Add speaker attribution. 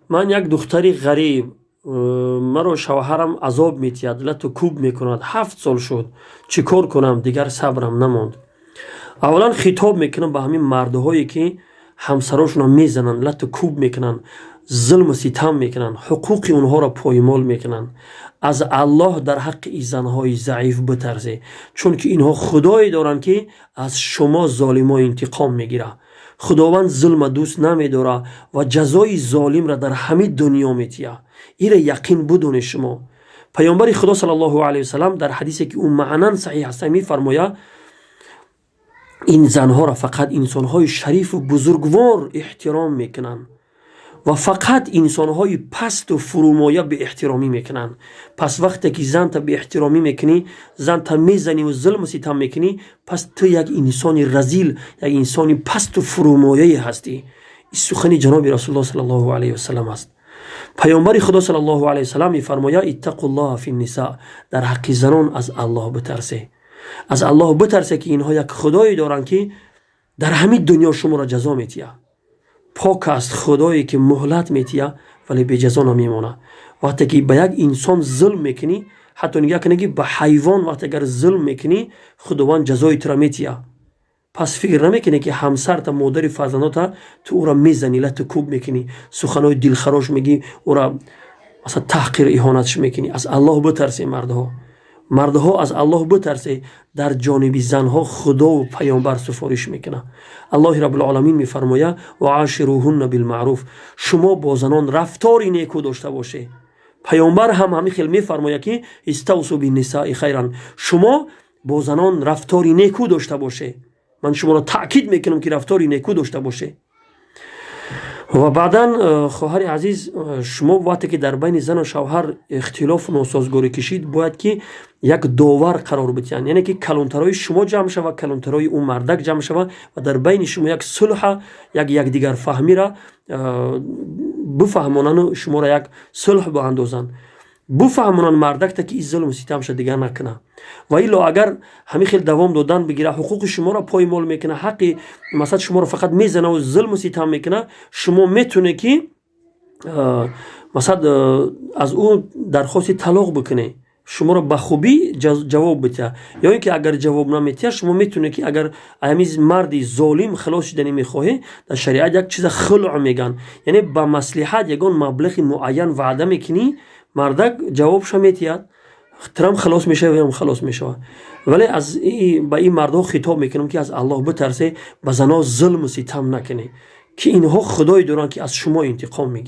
Speaker 1: Ман як духтари ғариб, маро шавҳарам азоб метиҳад, лату кӯб мекунад, 7 сол шуд, чӣ кор кунам? Дигар сабрам намонд. Аввалан хитоб мекунам ба ҳамин мардҳое, ки ҳамсарошонро мезананд, лату кӯб мекунанд, зулму ситам мекунанд, ҳуқуқи онҳоро поймол мекунанд. Аз Аллоҳ дар ҳаққи ин занҳои заиф битарсе, чунки инҳо худое доранд, ки аз шумо золимо интиқом мегирад. Худованд зулма дӯст намедорад ва ҷазои золимра дар ҳамин дунё метиҳад. Ира яқин будонед шумо. Паёмбари Худо саллаллоҳу алайҳи васалам дар ҳадисе, ки ӯ маънан саҳиҳ аст, мефармояд: ин занҳоро фақат инсонҳои шарифу бузургвор эҳтиром мекунанд ва фақат инсонҳои пасту фурӯмоя беэҳтиромӣ мекунанд. Пас вақте ки занта беэҳтиромӣ мекунӣ, занта мезаниву зулму ситам мекунӣ, пас ту як инсони разил, як инсони пасту фурӯмояе ҳастӣ. Ин сухани ҷаноби Расулуллоҳ саллаллоҳу алайҳи васалам аст. Паёмбари Худо саллаллоҳу алайҳи васалам мефармояд: иттақуллоҳа финниса, дар ҳаққи занон аз Аллоҳ битарсе. Аз Аллоҳ битарсе, ки инҳо як худое доранд, ки дар ҳамин дунё шуморо ҷазо метиҳад. Пок аст худое, ки муҳлат метиҳад, вале беҷазо намемонад. Вақте ки ба як инсон зулм мекунӣ, ҳатто нигаҳ кунӣ, ки ба ҳайвон вақте агар зулм мекунӣ, Худованд ҷазои туро метиҳад. Пас фикр намекунӣ, ки ҳамсарта, модари фарзандота, ту ӯро мезанӣ, лату кӯб мекунӣ, суханҳои дилхарош мегӣ, ӯра масалан таҳқир, иҳонатш мекунӣ. Аз Аллоҳ битарсе, мардҳо, мардҳо, аз Аллоҳ битарсе. Дар ҷониби занҳо Худову паёмбар суфориш мекунад. Аллоҳи Раббулоламин мефармояд: وعاشروهن بالمعروف, шумо бо занон рафтори неку дошта боше. Паёмбар ҳам ҳамин хел мефармояд, ки استوصوا بالنساء خيرا, шумо бо занон рафтори неку дошта боше. Ман шуморо таъкид мекунам, ки рафтори неку дошта боше. Ва баъдан, хоҳари азиз, шумо вақте ки дар байни зану шавҳар ихтилофу носозгорӣ кишид, бояд ки як довар қарор бидиҳанд, яъне ки калонтарои шумо ҷамъ шава, калонтарои ӯ мардак ҷамъ шава ва дар байни шумо як сулҳа, як якдигарфаҳмира бифаҳмонану шуморо як сулҳ биандозанд, буфаҳмонанд мардакта, ки ин зулму ситамша дигар накуна. Ва илло агар ҳамин хел давом додан бигира, ҳуқуқи шуморо поймол мекуна, ҳаққи масалан шуморо фақат мезанаву зулму ситам мекуна, шумо метавонед, ки масалан аз ӯ дархости талоқ бикунед, шуморо ба хубӣ ҷавоб битиҳад. Ё ин ки агар ҷавоб наметиҳад, шумо метавонед, ки агар ҳамин марди золим хилос шудани мехоҳед, дар шариат як чиза хулъ мегӯянд, яъне ба маслиҳат ягон маблағи муайян ваъда мекунӣ, мардак ҷавобша метиҳад, трам хилос мешава, ям халос мешавад. Вале аз ба ин мардҳо хитоб мекунам, ки аз Аллоҳ битарсе, ба занҳо зулму ситам накунед, ки инҳо худое доранд, ки аз шумо интиқом мегирад.